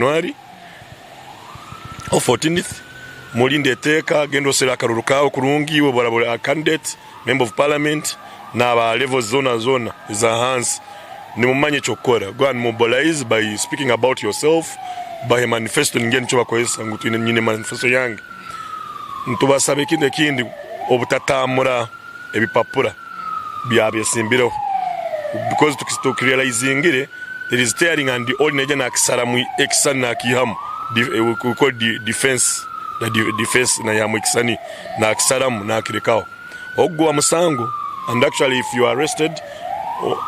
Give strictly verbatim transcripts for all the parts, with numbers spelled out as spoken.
January or fourteenth, mulinde eteeka, genda osere akaruru kaawe kurungi, iwe bw'oraba oli a candidate, member of parliament, n'aba levels zoona zoona eza hansi. Nimumanya eky'okukora. Go and mobilize by speaking about yourself. Bahe manifesto, ningira nikyo bakozesa, ngu twine, nyine manifesto yange. Nitubasaba ekintu ekindi, obutataamura ebipapura byabesimbireho. Because tuki-, tukirealizingire, there is tearing and oli naija nakisaramu ekisani nakiihamu. Di-, eh, we call di-, defense, na di-, defense nayihamu ekisani, nakisaramu, nakirekaho. Ogwa musango, and actually if you are arrested o-,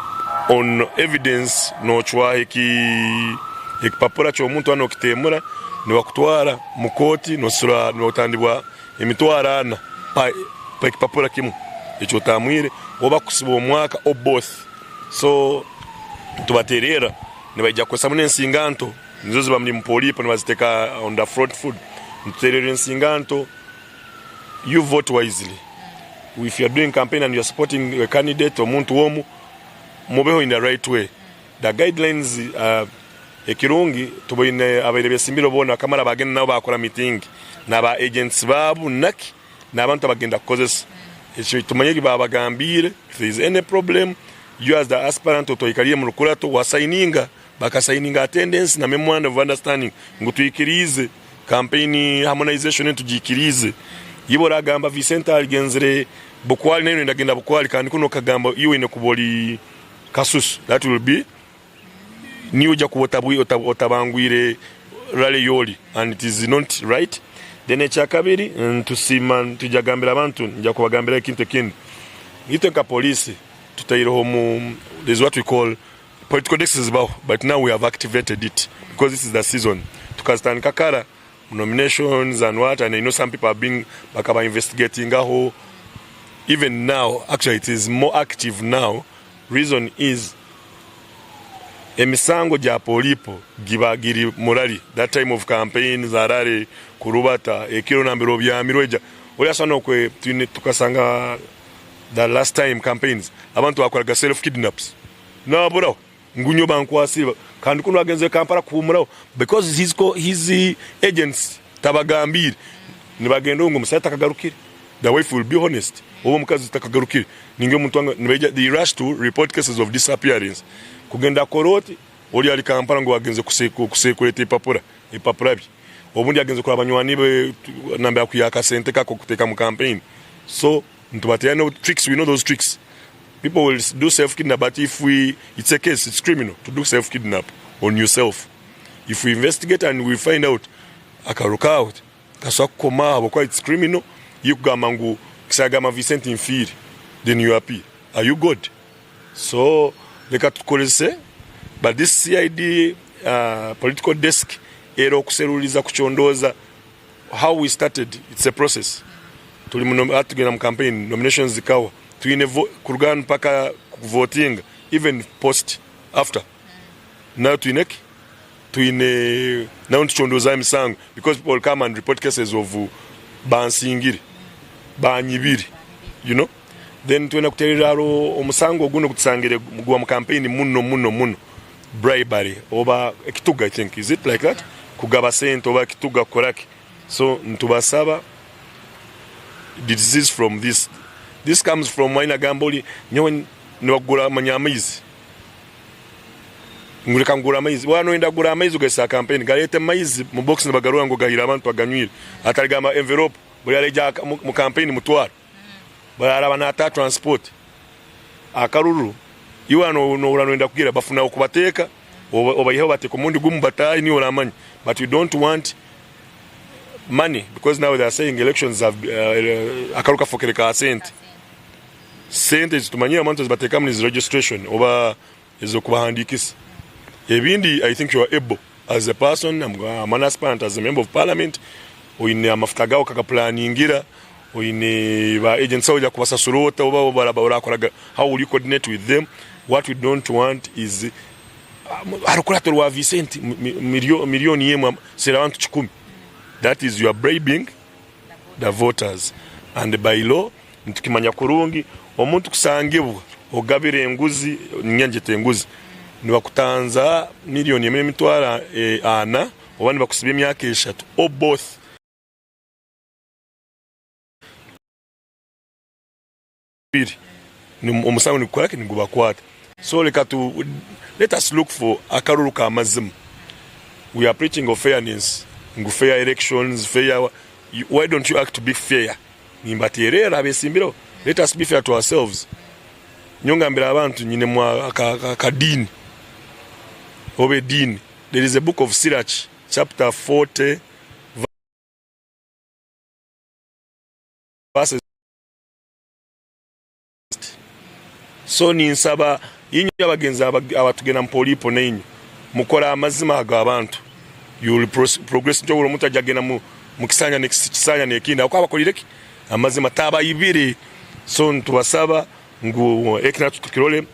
on evidence, nocwaha eki-, ekipapura ky'omuntu onu okiteemura, nibakutwara mu kooti, nosura, notandibwa emitwaro ana pa, pa ekipapura kimu eky'otamwire, oba kusiba omwaka or both. So, tubaterera, nibaija kukozesa muno ensinganto, nizo ziba muli mu polipo, nibaziteeka on the front foot. Nituterera ensinganto, you vote wisely. If you are doing campaign and you are supporting a candidate, omuntu omu, mubeho in the right way. The guidelines, uh, ekirungi, tuboine abaire besimbire boona, bakamara bagenda nabo bakora meeting, n'aba agents baabu, naki, n'abantu abagenda kukozesa. Ekyo tumanye eki babagambiire. If there is any problem, you as the aspirant otoikaliire mu rukurato, wasayininga, bakasayininga attendance na memorandum of understanding, ngu twikiriize campaign harmonization enu, tugiikiriize. Iwe oragamba Vicente aligenzere Bukwali, naye noyenda kugenda Bukwali, kandi kunu okagamba iwe oine kuba oli Kasusu. That will be niwe oija kuba otabwi-, otab-, otabangwire rally yoli, and it is not right. Then ekyakabiri, ntusiima, nitwija kugambira abantu, nja kubagambira ekintu ekindi. Itwe nka police, tutaireho mu, there's what we call political desks zibaho, but now we have activated it because this is the season. Tukazitandika kara, nominations and what, and I know some people have been, bakaba investigatingaho. Even now, actually, it is more active now. Reason is, emisango gya polipo giba giri mu rally. That time of campaign, za rally, kurubata, ekiro nambere obyamirwe, eja, oli asobora nokwe-, twine, tukasanga the last time campaigns, abantu bakoraga self kidnaps. Naburaho. Ngu nyowe bankwasire, kandi kunu agenze Kampala kuhuumuraho, because his co-, his agents tabagambiire. Nibagenda ngu omusaija takagarukire. The wife will be honest. Oba omukazi takagarukire. Ninga omuntu wange, nibaija, they rush to report cases of disappearance. Kugenda kora oti, oli ali Kampala ngu agenze kuse-, ku-, kusekureta epapura, epapura bye. Obundi agenze kurora banywani be, tu-, nambere akwiha akasente ke ak'okuteeka mu campaign. So, nitubateera no tricks, we know those tricks. People will s-, do self-kidnap, but if we, it's a case, it's criminal to do self-kidnap on yourself. If we investigate and we find out, akaruru kaawe kasobora kukoma aho, habwokuba it's criminal, iwe kugamba ngu, kisagamba Vincent nfiire, then you appear. Are you God? So, leka tukozese, but this C I D, uh, political desk, era okuseruliza, kucondooza, how we started, it's a process. Tuli mu nom-, hati tugenda mu campaign, nominations zikawa. Twine vo-, kuruga hanu paka kuvotinga, even post, after. Nayo twine ki? Twine, nayo nitucondoozaho emisango, because people come and report cases of bansingire, banyibire, you know? Then twena kuterera haro omusango ogundi ogutusangire gwa mu campaign muno, muno, muno. Bribery, oba ekituga, I think. Is it like that? Kugaba sente, oba ekituga, kukora ki? So, nitubasaba, this is from this. This comes from, aina gamba oli, nyowe nibagura amanya amaizi. Ngu leka ngura amaizi. Waba noyenda kugura amaizi, ogaisa ha campaign. Galeete amaizi mu box nibagarora ngu gahire abantu baganywire. Ataligamba envelope. Buli araija aka-, mu, mu campaign mutwara. Buli araba nataha transport. Akaruru, iwe no-, nohurra noyenda kugira, bafuna okubateeka, oba-, obaiheho bateeka omurundi gumu bataahe, niwe oramanya. But we don't want money, because now they are saying elections have, uh, akaruru kafokere ka sente. Sente ezitumanyire abantu ezibateekamu nizi registration, oba ez'okubahandiikisa. Ebindi, I think you are able, as a person, I'm, I'm an aspirant, as a member of parliament, oine amafuta gaawe okagapulaningira, oine ba agents baawe oija kubasasura ota, oba baraba orakoraga, how will you coordinate with them? What we don't want is, um, ha rukurato rwa Vincent, mi-, mi-, milio-, miliyoni emu, am-, sera abantu kikumi. That is, you are bribing the voters. And by law, nitukimanya kurungi, omuntu kusangibwa ogabira enguzi, ningira ngyeta enguzi, nibakutanza miliyoni emu n'emitwaro, eh, ana, oba nibakusiba emyaka eshatu, or both. Biri. Ni, omusango nigukora ki? Nigubakwata. So, leka tu, let us look for akaruru k'amazima. We are preaching of fairness, ngu fair elections, fair, why don't you act to be fair? Nimbateerera abesimbireho. Let us be fair to ourselves. Nyowe ngambira abantu, nyine mwa, ka, ka, ka diini. Oba ediini. There is a book of Sirach, chapter forty, verses. So, ninsaba inywe abagenzi aba-, abatugenda mu polipo na inywe, mukora amazima ago abantu. You will pros-, progress. Nti omuntu ajja agenda mu, mu kisanja n'ekis-, kisanja n'ekindi. Habwokuba abakoire ki? Amazima tabaibire. So, nitubasaba ngu eki nakyo tukirole.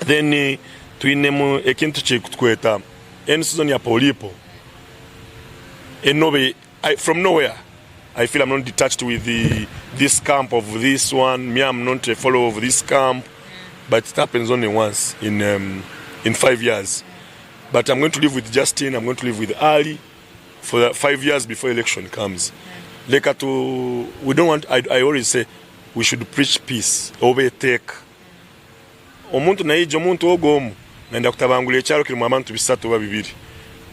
Then, eh, twinemu ekintu kikutukweta. Enu season ya polipo. Enobe I, from nowhere, I feel I'm not detached with the, this camp of this one. Me, I'm not a follower of this camp. But it happens only once in, um, in five years. But I'm going to live with Justin. I'm going to live with Ali for the five years before election comes. Leka tu, we don't want, I, I always say, we should preach peace. Oba eteeka. Omuntu naija, omuntu ogu omu, nayenda kutabangura ekyaro kirimu abantu bisatu oba bibiri.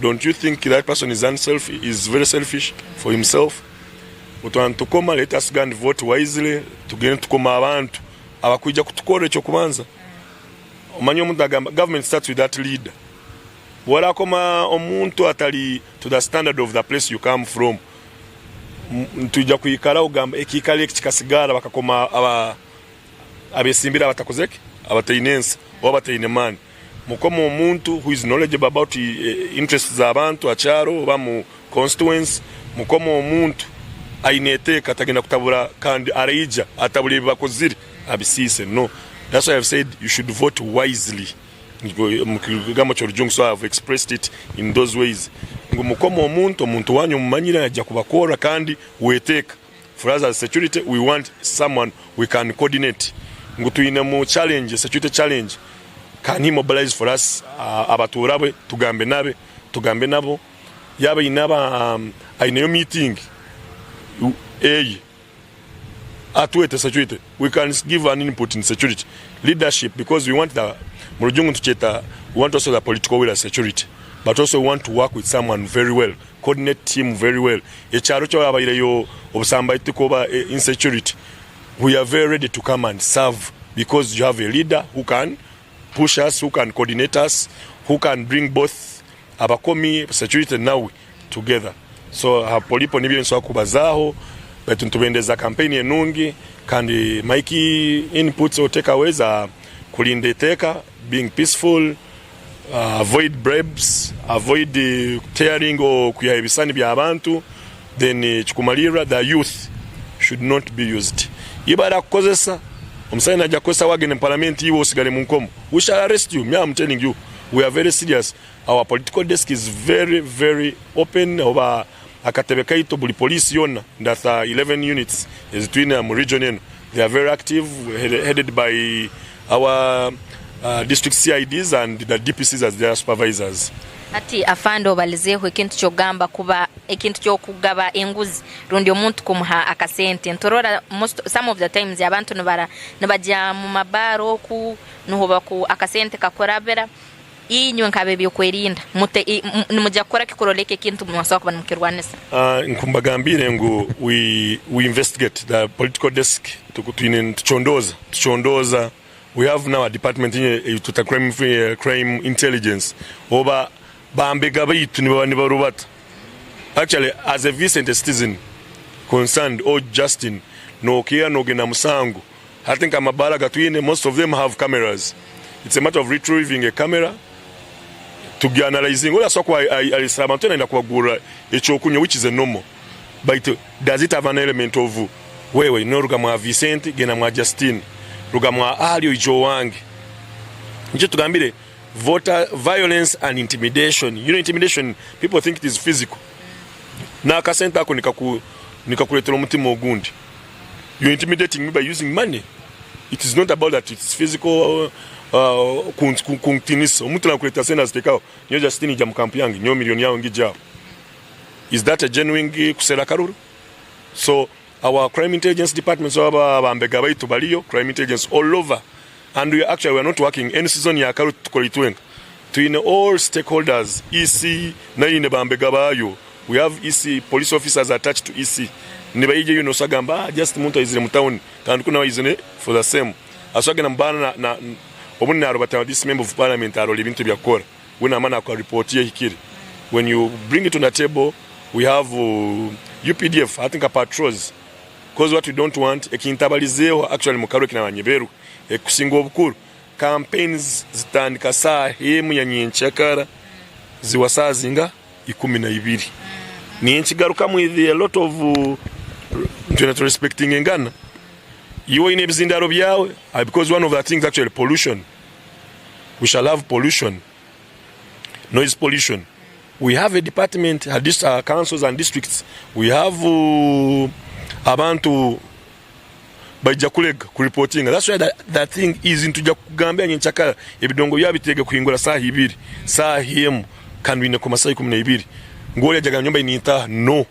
Don't you think that person is unself-, is very selfish for himself? Butwa nitukoma, let us go and vote wisely, tugende tukoma abantu abakwija kutukorra ekyokubanza. Omanye omuntu agamba, government starts with that leader. Bworakoma omuntu atali to the standard of the place you come from, m-, nitwija kwikaraho kugamba, ekiikaro eki kikasigara, bakakoma aba-, abesimbire abatakoze ki? Abataine nsa, oba abataine maani. Mukoma omuntu who is knowledgeable about, eh, interests z'abantu ha kyaro oba mu constituency. Mukoma omuntu aine eteeka, atagenda kutabura, kandi araija atabura ebi bakozire, abisiise. No. That's why I've said you should vote wisely. Ngu, mu kigambo ky'Orujungu, so I have expressed it in those ways. Ngu mukoma omuntu, omuntu wanyu omumanyire, aija kubakorra kandi weteeka. For us as security, we want someone we can coordinate. Ngu twinemu challenge, security challenge. Can he mobilize for us, uh, abatuura be, tugambe nabe, tugambe nabo? Yaba aine aba, um, aineyo meeting, u-, eye, atwete security. We can s-, give an input in security. Leadership, because we want the, mu Rujungu nitukyeta, we want also the political will as security. But also we want to work with someone very well. Coordinate team very well. Ekyaro kyabaireyo obusambaitiko oba, eh, insecurity, we are very ready to come and serve because you have a leader who can push us, who can coordinate us, who can bring both abakomi, security nawe together. So, ha polipo nibyo nsobora kubazaaho, baitu nitubendeza campaign enungi, kandi my key inputs or takeaways are kulinda eteeka, being peaceful, uh, avoid bribes, avoid, uh, tearing or kwiha ebisisani by'abantu. Then, uh, ekikumalirra, the youth should not be used. Iba arakukozesa, omusaija naija kukozesa, wagenda mu parliament, iwe osigale mu nkomo. We shall arrest you. Me, I'm telling you, we are very serious. Our political desk is very, very open. Oba akatebe kaitu, buli police yona, that, uh, eleven units ezitwine mu region enu, they are very active, head-, headed by our, uh, district C I Ds and the D P Cs as their supervisors. Hati, afande, obalizeeho ekintu ky'okugamba kuba ekintu ky'okugaba enguzi, rundi omuntu kumuha akasente. Nturora most, some of the times abantu nibara-, nibagya mu mabaara oku, nuho baku-, akasente kakurabira. Inywe nk'ab'ebyokwerinda, mute-, i-, m-, nimugya kukora ki kurora eki ekintu mwasobora kuba nimukirwanisa? Ah, nkumbagambire ngu we, we investigate the political desk, tuku-, twine, tucondooza, tucondooza. We have now a department, eh, tuta crime, eh, crime intelligence. Oba bambega baitu nibaba nibarubata. Actually, as a Vincent, a citizen concerned, or Justin, nokeera nogenda musango. Hati nk'amabaara gatwine, most of them have cameras. It's a matter of retrieving a camera, tugianalyzing. Oli asobora kuba ali, ali, alisira abantu, naayenda kubagurra ekyokunywa, which is a normal. But does it have an element of, wewe, noruga mwa Vincent, genda mwa Justin, ruga mwa Ali, oije owange? Nikyo tugambire, voter violence and intimidation. You know, intimidation, people think it is physical. N'akasente ako nikaku-, nikakuleetera omutima ogundi. You're intimidating me by using money. It is not about that it's physical, uh, kun-, kun-, kuntiinisa. Omuntu nakuleetera sente aziteekaho. Nyowe Justin, ija mu kampu yange, nyowe miliyoni yawe ngigyaho. Is that a genuine kusera karuru? So our crime intelligence departments, aba bambega baitu baliyo, crime intelligence all over. And we actually, we are not working any season ya karuru tukora itwenka. Twine all stakeholders, E C, nayo ine bambega bayo. We have E C, police officers attached to E C. Nibaija, you know, sagamba, "Ah, just muntu aizire mu town." Kandi kuna aizire for the same. Aswagana mbana na, na, obundi narobata this member of parliament arole ebintu byakora. We na mana kwa report ye hikire. When you bring it on the table, we have, uh, U P D F, I think, a patrols. 'Cause what we don't want, ekintabalizeho actually mu karuru eki nabanyeberwa, ekusinga obukuru, campaigns zitandika saaha emu ya nyenkyakara, ziwa saaha zinga? Ikumi na ibiri. Ninkigarukamu with a lot of, uh, twena tu respecting engana. Iwe oine ebizindaro byawe, uh, because one of the things actually pollution. We shall have pollution. Noise pollution. We have a department, a dis-, uh, councils and districts. We have, uh, abantu baija kulega, kureportinga. That's why that, that thing is, nitujja kugambira nyenkyakara, ebidongo byawe bitege kuhingura saaha ibiri, saaha emu, kandi oine kuma saaha ikumi na ibiri. Ngu oli ajaga nyomba nintaha. No.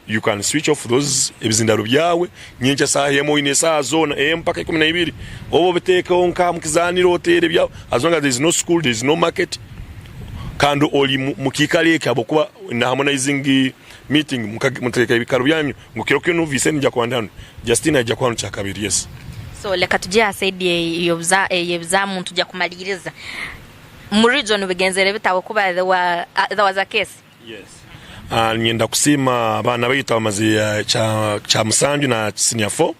You can switch off those ebizindaro byawe. Nyenkya saaha emu, oine esaaha zoona, emu mpaka ikumi na ibiri. Oba obitekeho nka mu kizaaniro, oteere byawe. As long as there is no school, there is no market. Kandi oli mu, mu kiikaro eki habwokuba na harmonizing meeting, muka-, muteeka ebikaro byanyu, ngu kiro kinu Vincent nja kuba ndi hanu, Justine aija kuba hanu kyakabiri, yes. So, leka tugye ha side ye-, y'obuza-, ey'ebizaamu, tugya kumaliriza. Mu region bigenzere bita habwokuba there were, uh, there was a case? Yes. Ah, nyenda kusiima abaana baitu abamaze, eh, kya, kya musanju na senior four.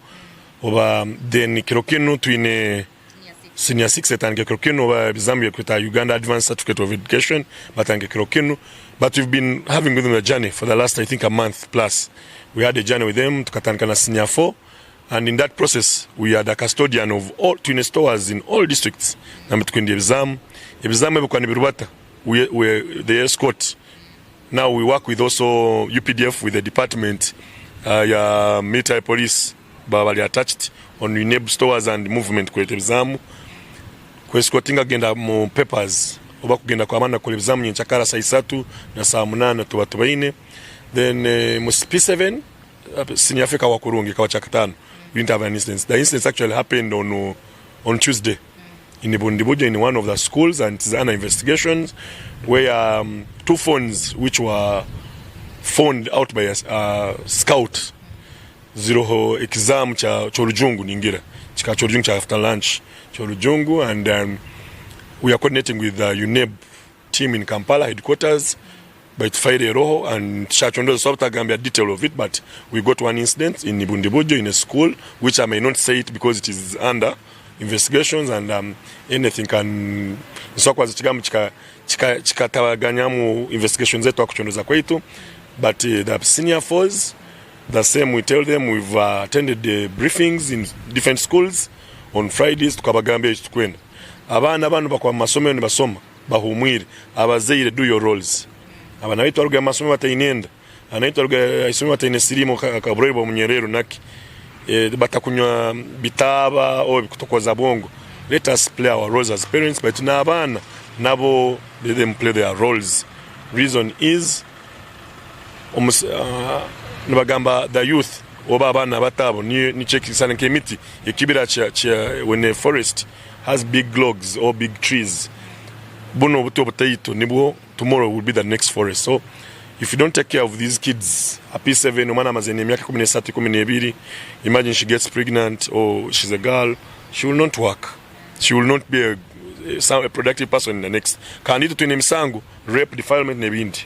Oba, then kiro kinu twine senior six etandika kiro kinu, oba ebizaamu byekweta Uganda Advanced Certificate of Education, batandika kiro kinu. But we've been having with them a journey for the last, I think, a month plus. We had a journey with them, tukatandika na senior four. And in that process, we had a custodian of all, twine stores in all districts. Nambe tukwenda ebizaamu. Ebizaamu ebikuba nibirubata, we, we, they escort. Now we work with also U P D F, with the department, uh, ya military police, baba bali attached on UNEB stores and movement kweta ebizaamu. Kwescortinga kugenda mu papers, oba kugenda kwa baana kukora ebizaamu nyenkyakara saa isatu na saa munaana tuba tubaine. Then, eh, mu P seven, uh, senior four kawa kurungi, kawa kyakataano. We didn't have an incident. The incidents actually happened on, uh, on Tuesday in Bundibugyo, in one of the schools, and it is under investigation, where, um, two phones which were found out by a, uh, scout, ziroho ekizaamu kya, ky'orujungu, ningira. Kika ky'orujungu kya after lunch, ky'orujungu, and, um, we are coordinating with the UNEB team in Kampala headquarters, baitu file eroho, and tukyacondeza, so tutagambya detail of it, but we got one incident in Bundibugyo in a school, which I may not say it because it is under investigations, and, um, anything can, nsobora kubaza ekigambo kika-, kika-, kikatabaganyamu investigation zaitu ha kucondeza kwaitu, but, uh, the senior fours, the same, we tell them we've, uh, attended the briefings in different schools on Fridays, tukabagambira eki tukwenda. Abaana banu bakuba mu masomero nibasoma, bahuumwire. Abazaire, do your roles. Abaana baitu baruga mu masomero bataine enda. Abaana baitu baruga ha isomero bataine siriimu, ka-, ka burwaire bw'omunyerero naki. Eh, batakunywa bitaaba, oba ebikutokoza bwongo. Let us play our roles as parents, baitu n'abaana nabo, let them play their roles. Reason is, omus-, ah, nibagamba the youth, oba abaana abato abo, ni-, nikyo ekisisani nk'emiti, ekibira kya, kya, when a forest has big logs or big trees, bunu obuti obutaito nibwo tomorrow will be the next forest. So, if you don't take care of these kids, a P seven, omwana amaze n'emyaka ikumi n'esatu, ikumi n'ebiri, imagine she gets pregnant or she's a girl, she will not work. She will not be a, a, some, a productive person in the next. Kandi itwe twine emisango, rape, defilement n'ebindi.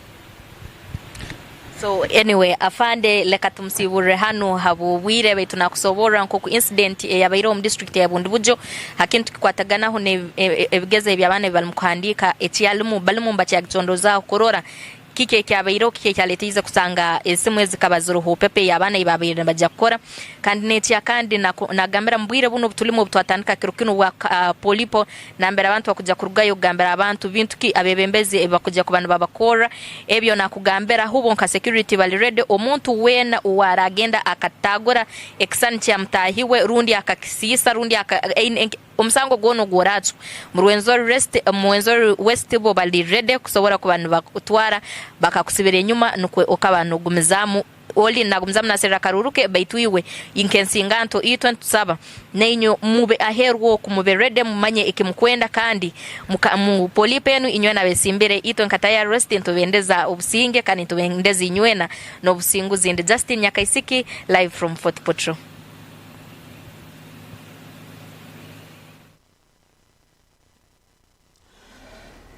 So, anyway, Afande, leka tumusiiburre hanu habw'obwire, baitu nakusoborra nk'oku incident eyabaireho omu district eya Bundibugyo, ha kintu kikwataganaho ne, e, e, ebigezo eby'abaana ebi bali mu kuhandiika, ekyalimu, balimu nibakyakicondozaaho kurora kiki ekyabaireho, kiki ekyaleteize kusanga esimu ezi zikaba ziroho pepa ey'abaana ei babaire nibagya kukora. Kandi n'ekya kandi naku-, nagambira mu bwire bunu obu tulimu, obu twatandika kiro kinu bwa ka-, ah, Polipo, nambere abantu bakugya kurugayo kugambira abantu bintu ki abebembezi ebi bakugya kuba nibabakorra, ebyo nakugambira. Ahubwo nka security bali ready, omuntu weena ow'aragenda akatagura ekisisani kya mutaahi we, rundi akakisiisa, rundi aka-, ein-, enk-, omusango gwona ogw'oracwa mu Rwenzori West, mu Rwenzori West bo bali ready kusobora kuba nibatwara bakakusibira enyuma, nukwo okaba nogumizaamu. Oli nagumizaamu naserra akaruuru ke, baitu iwe, nk'ensinganto itwe ntusaba, na inywe mube aheeru oku, mube ready, mumanye ekimukwenda, kandi muka-, mu polipo enu, inywena abesimbire, itwe nka Tayari West ntubendeza obusinge, kandi ntubendeza inywena n'obusinguzi. Ndi Justin Nyakaisiki, live from Fort Portal.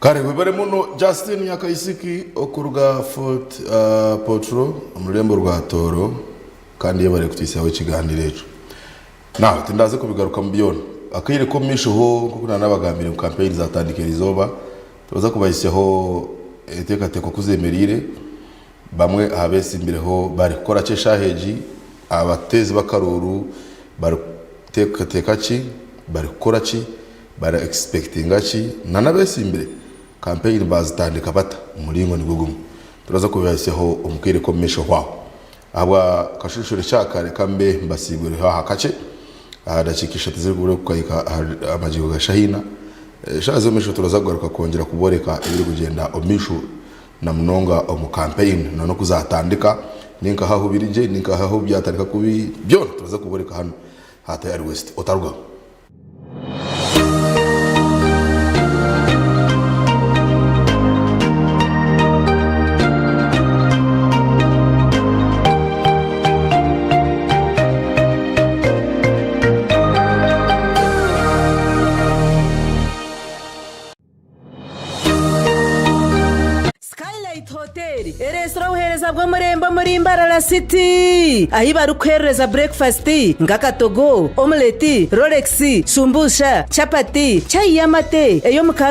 Kale, webale muno Justin Nyakaisiki okuruga Fort, ah, Portal omu rurembo rwa Tooro, kandi yebale kutwisaho ekiganiro ekyo. Naho tindaze kubigarukamu byona. Akaire k'omu maisho ho, nk'oku nanabagambire, ngu kampeyini zatandika eri izooba, tubaza kubahisyaho enteekateeka oku zemereire. Bamwe abeesimbireho bari kukora ki eshaaha egi? Abateezi b'akaruuru bari kuteekateeka ki? Bari kukora ki? Bari expectinga ki? Na n'abeesimbire kampeyini baazitandika bata? Omulingo nigwo gumu. Turaza kubibahisaho omu kaire k'omu maisho hwaho. Ahabwa kashushura ekyakare, ka mbe mbasiibwireho aha kakye. Aha dakiika ishatu ziri kubura kuhika aha, amagingo ga shaaha ina. Eh, eshaaha z'omu maisho turaza kugaruka kwongera kubooleka ebiri kugenda omu maisho, na munonga omu kampeyini, na n'oku zatandika, ninkaha ahu biri gye, ninkaha ahu byatandika kubi, byona turaza kubooleka hanu ha Tayari West. Otarugaho. Skylight Hotel ereesire obuheereza bw'omurembe omuri Mbarara City, ahi barikuheereza breakfast nka katogo, omelette, rolex, shumbusha, chapati, chai y'amate ey'omu